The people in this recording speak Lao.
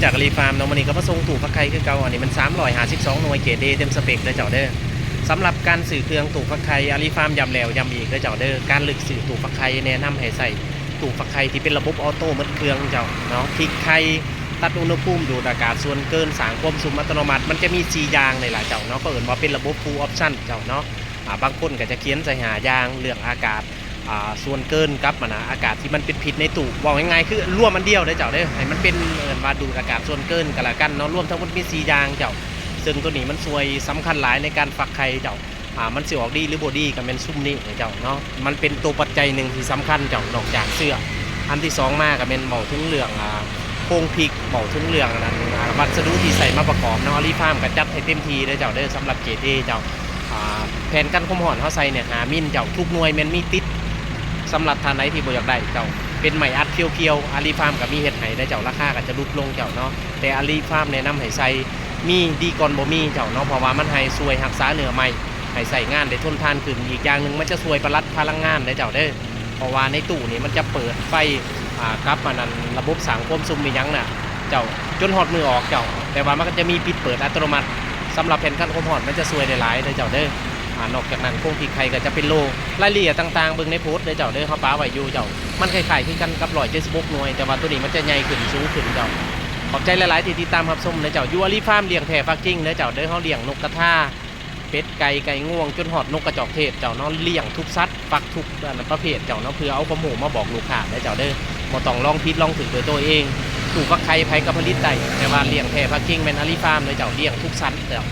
ຈາກອາລີຟາມເນາະ ມື້ນີ້ກໍມາສົ່ງຕູ້ຟັກໄຂ່ຄືເກົ່າ. ອັນນີ້ມັນສາມຮ້ອຍຫ້າສິບສອງໜ່ວຍ ເກຣດເອ ເຕັມສະເປັກເດີເຈົ້າເດີ. ສຳລັບການຊື້ເຄື່ອງຕູ້ຟັກໄຂ່ ອາລີຟາມຢ້ຳແລ້ວຢ້ຳອີກເດີເຈົ້າເດີ. ການເລືອກຊື້ຕູ້ຟັກໄຂ່ ແນະນຳໃຫ້ໃຊ້ຕູ້ຟັກໄຂ່ທີ່ເປັນລະບົບອອໂຕ້ໝົດເຄື່ອງເຈົ້າເນາະ. ພິກໄຂ່ ຕັດອຸນຫະພູມ ດູດອາກາດສ່ວນເກີນ ສ້າງຄວາມຊຸ່ມອັດຕະໂນມັດ. ມັນຈະມີສີ່ຢ່າງນີ້ລະເຈົ້າເນາະ, ເຂົາເອີ້ນວ່າເປັນລະບົບ Full Option ເຈົ້າເນາະ. ອາ ບາງຄົນກໍຈະຂຽນໃສ່ຫ້າຢ່າງ ເລື່ອງອາກາດ ອ່າ ສ່ວນເກີນກັບ ອັນນະ ອາກາດທີ່ມັນເປັນພິດໃນຕູ້. ເວົ້າງ່າຍໆ ຄືລວມອັນດຽວເດີເຈົ້າເດີ, ໃຫ້ມັນເປັນ ເອີ້ນວ່າດູດອາກາດສ່ວນເກີນກໍແລ້ວກັນເນາະ. ລວມທັງໝົດມີສີ່ຢ່າງເຈົ້າ, ເຊິ່ງໂຕນີ້ມັນຊ່ວຍສຳຄັນຫຼາຍໃນການຟັກໄຂ່ເຈົ້າ. ອ່າ ມັນຊິອອກດີຫຼືບໍ່ດີກໍແມ່ນຊຸມນີ້ເຈົ້າເນາະ, ມັນເປັນໂຕປັດໄຈໜຶ່ງທີ່ສຳຄັນເຈົ້າ ນອກຈາກເຊື້ອ. ອັນທີສອງມາກໍແມ່ນເວົ້າເຖິງເລື່ອງ ອ່າ ໂຄງພິກ, ເວົ້າເຖິງເລື່ອງອັນນັ້ນ ອ່າ ວັດສະດຸທີ່ໃຊ້ມາປະກອບເນາະ. ອາລີຟາມກໍຈັດໃຫ້ເຕັມທີ່ເດີເຈົ້າເດີ ສຳລັບເກຣດເອເຈົ້າ. ອ່າ ແຜ່ນກັນຄວາມຮ້ອນເຮົາໃສ່ເນຍຫ້າມິນເຈົ້າ, ທຸກໜ່ວຍແມ່ນມີຕິດ. ສຳລັບທ່ານໃດທີ່ບໍ່ຢາກໄດ້ເຈົ້າ ເປັນໄມ້ອັດພຽວໆ ອາລີຟາມກໍມີເຮັດໃຫ້ເດີເຈົ້າ, ລາຄາກໍຈະຫຼຸດລົງເຈົ້າເນາະ. ແຕ່ອາລີຟາມແນະນຳໃຫ້ໃສ່ ມີດີກ່ອນບໍ່ມີເຈົ້າເນາະ, ເພາະວ່າມັນໃຫ້ຊ່ວຍຮັກສາເນື້ອໄມ້ ໃຫ້ໃຊ້ງານໄດ້ທົນທານຂຶ້ນ. ອີກຢ່າງໜຶ່ງ ມັນຈະຊ່ວຍປະຢັດພະລັງງານເດີເຈົ້າເດີ, ເພາະວ່າໃນຕູ້ນີ້ມັນຈະເປີດໄຟ ອ່າ ກັບອັນນັ້ນ ລະບົບສ້າງຄວາມຊຸ່ມອີ່ຫຍັງນະເຈົ້າ ຈົນຮອດມື້ອອກເຈົ້າ, ແຕ່ວ່າມັນກໍຈະມີປິດເປີດອັດຕະໂນມັດ. ສຳລັບແຜ່ນກັນຄວາມຮ້ອນ ມັນຈະຊ່ວຍໄດ້ຫຼາຍເດີເຈົ້າເດີ. ອ່າ ນອກຈາກນັ້ນ ໂຄງພິກໄຂ່ກໍຈະເປັນໂລ, ລາຍລະອຽດຕ່າງໆ ເບິ່ງໃນໂພສເດີເຈົ້າເດີ, ເຮົາປະໄວ້ຢູ່ເຈົ້າ. ມັນຄ້າຍໆຄືກັນກັບຮ້ອຍເຈັດສິບຫົກໜ່ວຍ, ແຕ່ວ່າໂຕນີ້ມັນຈະໃຫຍ່ຂຶ້ນ ສູງຂຶ້ນເຈົ້າ. ຂອບໃຈຫຼາຍໆທີ່ຕິດຕາມຮັບຊົມເດີເຈົ້າ. ຢູ່ອາລີຟາມລ້ຽງແທ້ຟັກຈິງເດີເຈົ້າເດີ, ເຮົາລ້ຽງນົກກະທາ ເປັດ ໄກ່ ໄກ່ງວງ ຈົນຮອດນົກກະຈອກເທດເຈົ້າເນາະ. ລ້ຽງທຸກສັດ ຟັກທຸກ ອັນ ປະເພດເຈົ້າເນາະ, ເພື່ອເອົາຄວາມຮູ້ມາບອກລູກຄ້າເດີເຈົ້າເດີ. ບໍ່ຕ້ອງລອງຜິດລອງຖືກດ້ວຍຕົວເອງ. ຕູ້ຟັກໄຂ່ໃຜກໍຜະລິດໄດ້, ແຕ່ວ່າລ້ຽງແທ້ຟັກຈິງແມ່ນອາລີຟາມເດີເຈົ້າ, ລ້ຽງທຸກສັດເຈົ້າ.